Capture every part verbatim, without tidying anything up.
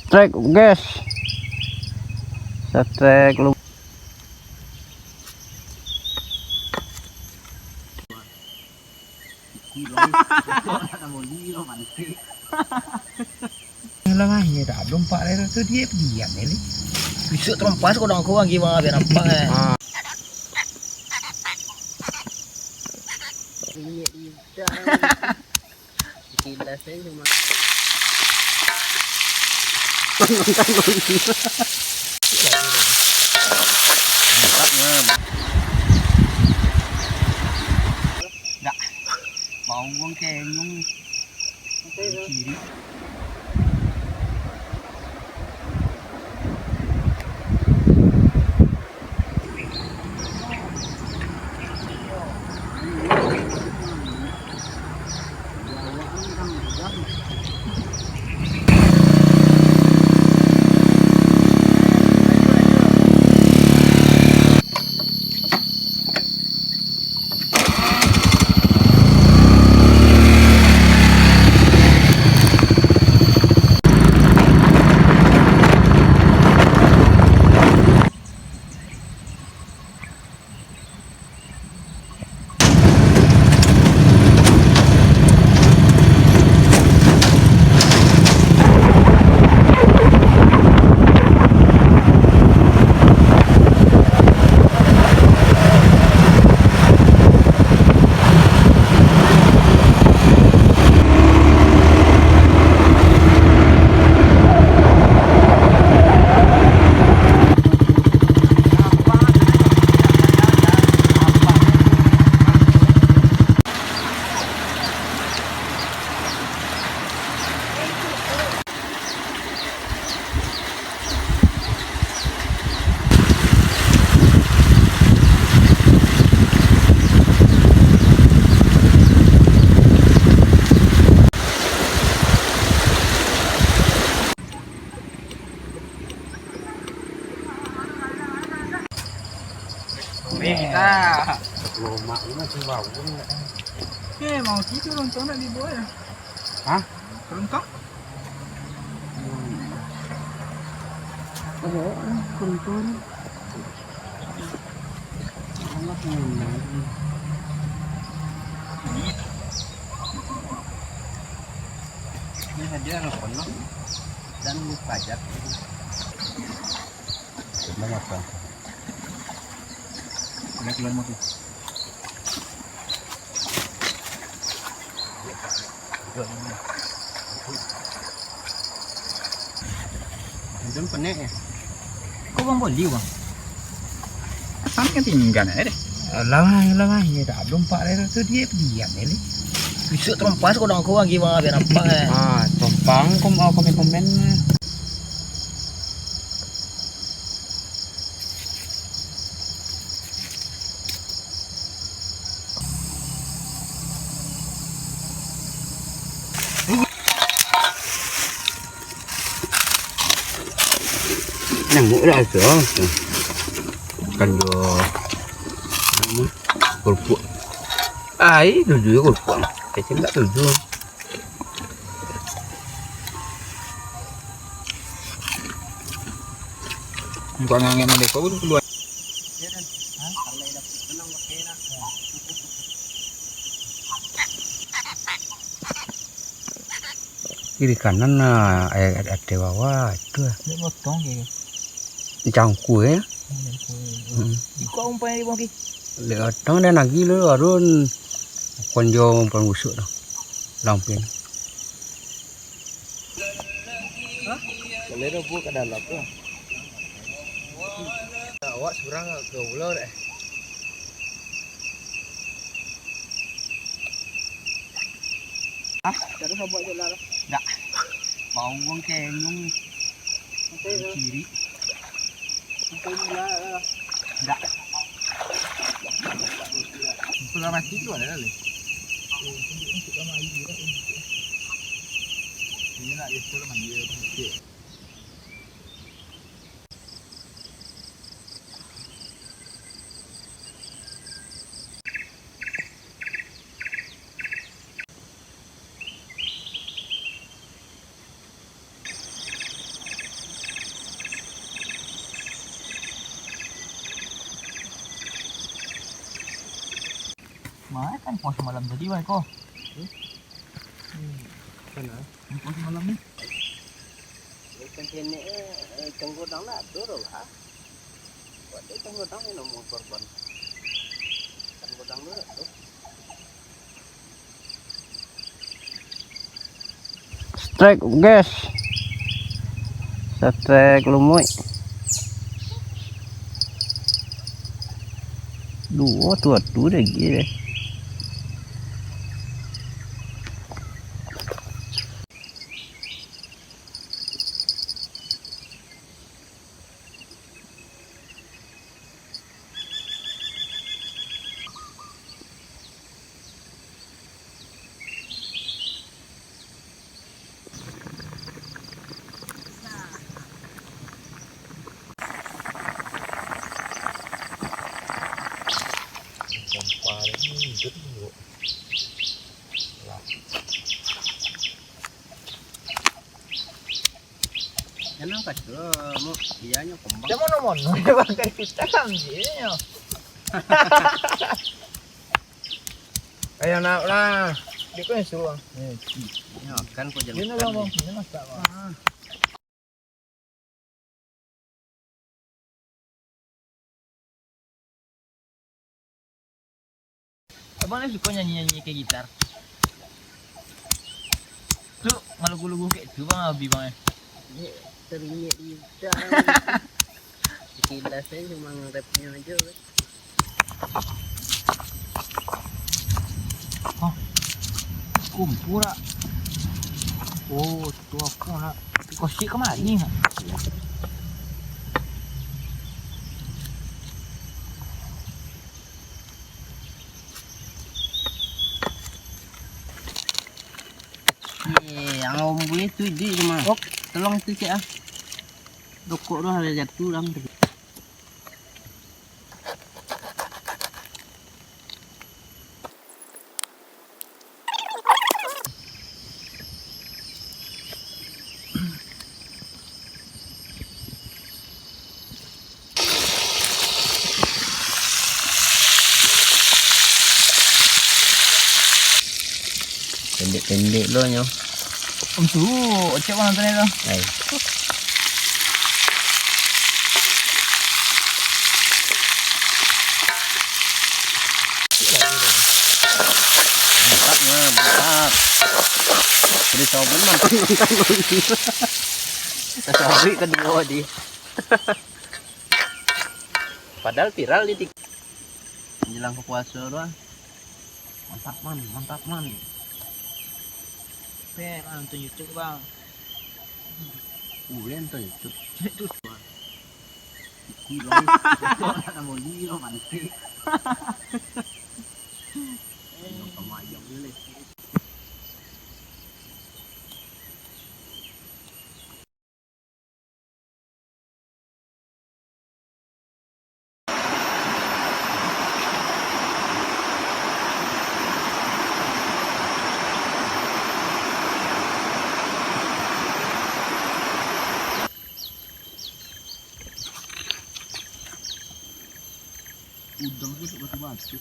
Strike, guys. Strike lu. Alah, mah, iyo dah, belum empat hari tu dia diam ni, Li. Bisuak terompas kodong aku lagi, mah, biar nampak, eh. Ah. Ini dia. Kilas aja cuma. Dak. Bau kenyung. Kiri. Lomak ni masih bau ni. Eh, mau tidur, untung nak dibuat. Hah? Runtuh? Hmm. Oh, runtuh ni. Alah, runtuh. Ini saja lah, penuh. Dan pajak. Mangapa? Kena keluar motor. Anton penek ya? Kok bang boli bang? Pesan kan tinggal aja deh. Alah, alah, ya dah belum empat hari tu dia diam ya, Li. Bisuak terompas kodong aku lagi, bang, biar nampak, eh. Ah, tompang kau mau komen-komen. Nangok lah tu. Kan yo. Kerupuk. Ai, tujuh je kerupuk. Kecil tak tujuh. Bukan nganggap mereka pun keluar. Kiri kanan nah, eh, ate bawah itu. Dia potong kiri. Cangkul ya. Hmm. Iko umpai bangki. Dek atang dan agi lu arun. Kon jo umpan busuk tu. Lampin. Hah? Kalau dah buat kat dalam tu. Awak surang ke ulau dek. Ah, terus buat je lah. Dak. Bau kenyung. Kiri. Dak. Sudah mati tu ada lagi. Ini nak dia suruh mandi. Makan kuah samalam tadi, wah, ko. Hmm. Hmm. Kan, ah. Kuah samalam ni. Ikan kenek, eh, ikan godang lah, ado lah. Buat ikan godang ni namo korban. Ikan godang tu lah tu. Strike, guys. Strike lumuik. Duo tu atu lagi deh. Jangan kacau, mu, iyanyo kembang. Dia mono-mono, dia pakai kita ambilnyo. Ayo nak lah. Dia kan suruh. Eh, ya, kan kau jalan. Dia nak bang, dia masak, bang. Ah. Abang ni suko nyanyi-nyanyi kayak gitar. Tu malugu-lugu kayak tu bang, hobi bang, eh. Dia teringin di gitar. Sekilas aja cuma nge-rapnya aja kan. Hah? Kumpul tak? Oh, tu aku nak. Kosik kemari ni nak. Eh, yang ombo itu di rumah. Tolong tu cek ah. Dokok tu ada jatuh dalam tu. Pendek-pendek lo nyo. Om tu, ocek bang tu. Hai. Mantap, nah, mantap. Jadi sobri mantap. Sobri kedua di. Padahal viral di tik-, menjelang ke puasa tu ah. Mantap man, mantap man. Pe, nonton YouTube bang. Gue nonton YouTube. Itu. Kuih bang. Anak moli lo mantik. Nonton ayam dulu. Udang tu tak batu-batu.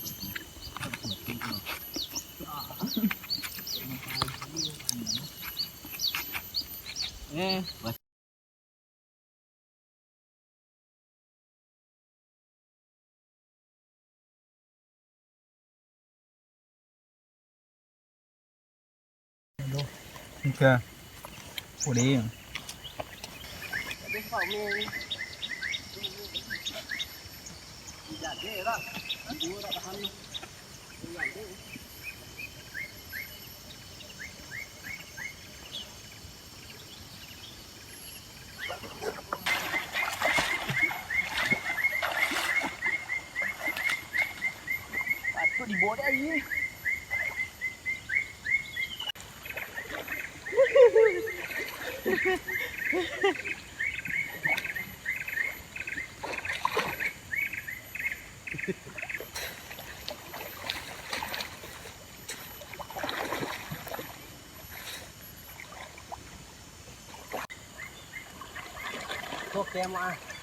Eh, Oke. Puding. Patut dibawa dari ni. Oke, Mak.